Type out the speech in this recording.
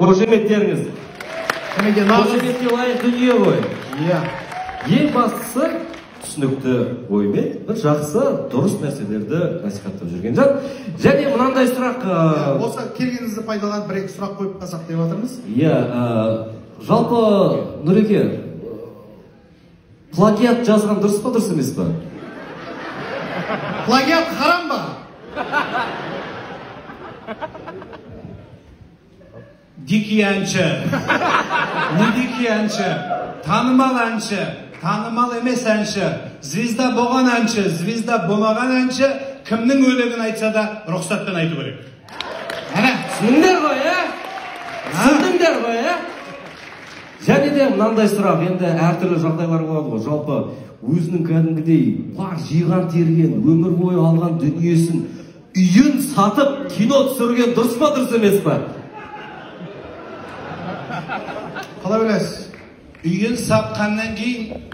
Қошеметтеріңіз. Қошеметке лайық дүние ғой. Иә. Ең бастысы түсінікті оймен бір жақсы, дұрыс нәрселерді насихаттап жүрген жан. Және мынандай сұрақ, Осы келгеніңізді пайдаланып бір екі сұрақ қойып қалсақ деп жатырмыз. Иә, жалпы Нұреке, плагиат жазған дұрыс па, дұрыс емес па? Плагиат харам ба? Дикий әнші, не дикий әнші, танымал әнші, танымал емес әнші, звезда болған әнші, звезда болмаған әнші, кімнің өлеңін айтса да рұқсатпен айту керек. Әне, түсіндіңдер ғой, ә? Түсіндіңдер ғой, ә? Және де мынандай сұрақ, енді әртүрлі жағдайлар болады ғой, жалпы өзінің кәдімгідей бар жиған терген, өмір бойы алған дүниесін, үйін сатып кино түсірген дұрыс па, дұрыс емес па? Қалай ойлайсыз? Үйін сатқаннан кейін